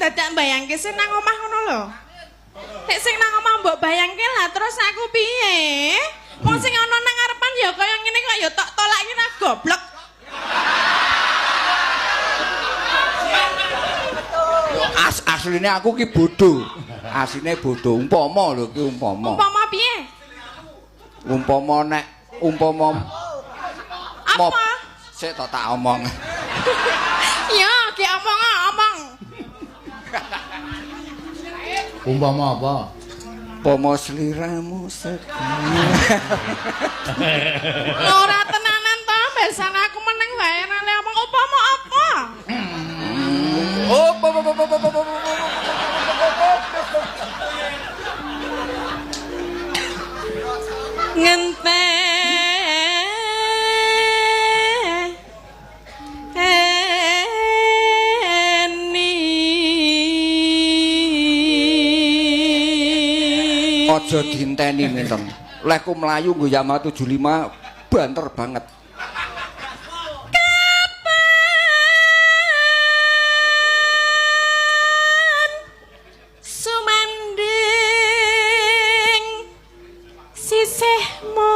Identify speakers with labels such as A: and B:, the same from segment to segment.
A: dadak mbayangke sing nang omah ngono lho. Nek sing nang omah mbok bayangke lah terus aku piye? Wong sing ana nang ngarepan ya kaya ngene kok ya tok tolak iki nah goblok.
B: Asline aku ki bodho. Asline bodho. Umpama lho ki umpama.
A: Umpama piye?
B: Umpama nek umpama
A: apa?
B: Sik tok tak omong.
A: Ya, ki omong omong.
C: Umpama apa?
B: Umpama sliramu sedih.
A: Ora tenanan to, besane aku meneng wae ora le omong upama apa?
B: Oh,
A: ngenteni
B: aja dienteni minten. Lehku mlayu nggo Yamaha 75 banter banget.
A: Kapan sumanding sisihmu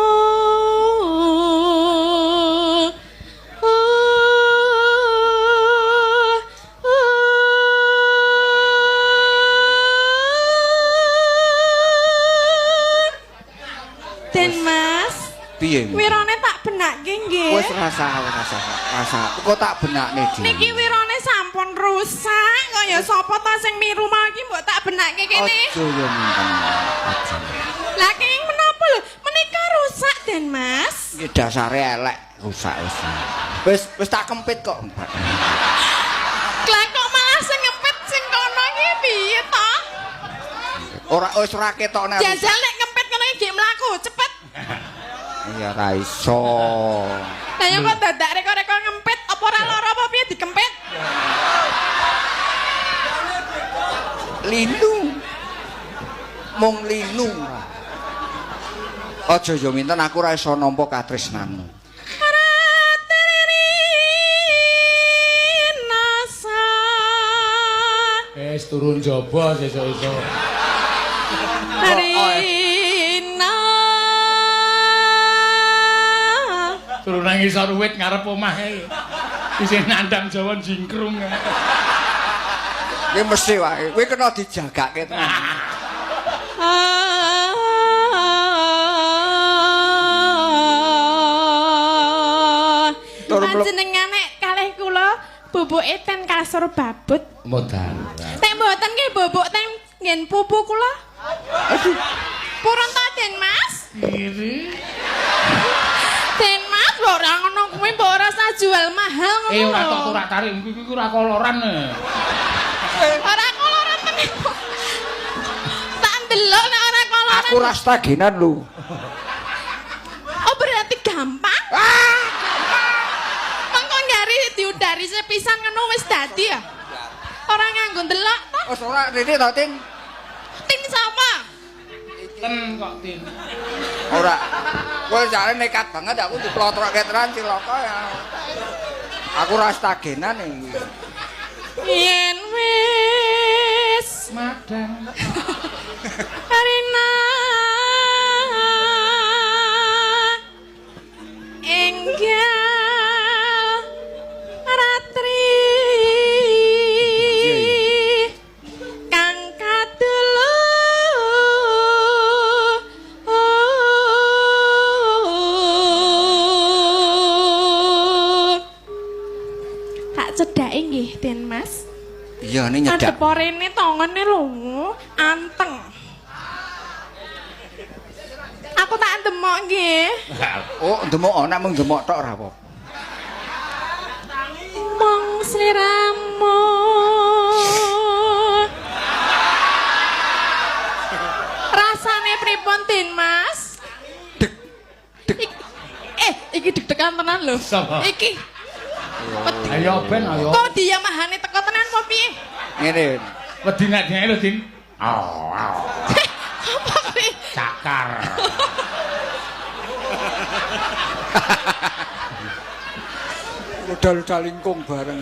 A: Den Mas,
B: piye?
A: Wirone tak benakke nggih.
B: Wis rasa rasa rasa. Kok tak benakne dhewe.
A: Niki wirone sampun rusak, kaya sapa ta sing miru mau iki mbok tak benakke kene.
B: Aja ya minten. Aja.
A: Lah kenging menapa lho? Menika rusak Den Mas.
B: Iki dasare elek, rusak wis. Wis wis tak kempit kok.
A: Lah kok malah sing ngempit sing kono iki piye to?
B: Ora wis ora ketokne.
A: Jajal nek ngempit kono iki mlaku cepet.
B: Iya ra iso.
A: Lah ya kok dadak reka-reka ngempit apa ora lara apa piye dikempit?
B: Linu. Mung linu. Aja yo minten aku ora iso nampa katresnanmu.
C: Wis turun jaba sesuk-esuk.
A: Rina.
C: Turun nang isor wit ngarep omahe. Isih nandang Jawa jingkrung.
B: Kuwi mesti wae. Kuwi kena dijagake tenan.
A: Panjenengan nek kalih kula bubuke ten kasur babut.
C: Modal.
A: Nek mboten nggih bubuk ten nggen pupu kula.
B: Aduh.
A: Purun ta Den Mas?
C: Kiri.
A: Den Mas kok ora ngono kuwi mbok ora usah jual mahal ngono.
C: Eh ora tok ora tarik iki ora koloran.
A: Ora koloran tenan. Tak ndelok nek ora koloran.
B: Aku ora stagenan lho.
A: Oh berarti gampang?
B: Ah, gampang.
A: Mengko ngari diudari sepisan ngono wis dadi ya. Ora nganggo ndelok to.
B: Wis ora rene to, Tin.
A: Tin sapa?
C: Ten kok Tin.
B: Ora. Kowe jare nekat banget aku diplotrokke tenan cilaka ya. Aku ora stagenan iki.
A: Yen wis
C: madang.
A: Rina enggal ratri kang kadulu tak cedhake nggih Den Mas.
B: Iya ini nyedak.
A: Adep rene tongone lho anteng. Aku tak ndemok nggih.
B: Oh, ndemok ana mung ndemok tok ora apa.
A: Mong sliramu. Rasane pripun Den Mas?
B: Deg deg.
A: Iki deg-degan tenan lho. Iki.
C: Ayo ben ayo.
A: Kok diyamahane teko tenan apa piye?
B: Ngene.
C: Wedi nek dhewe lho, Din. Au au.
A: Apa kuwi?
C: Cakar.
B: Udah-udah lingkung bareng.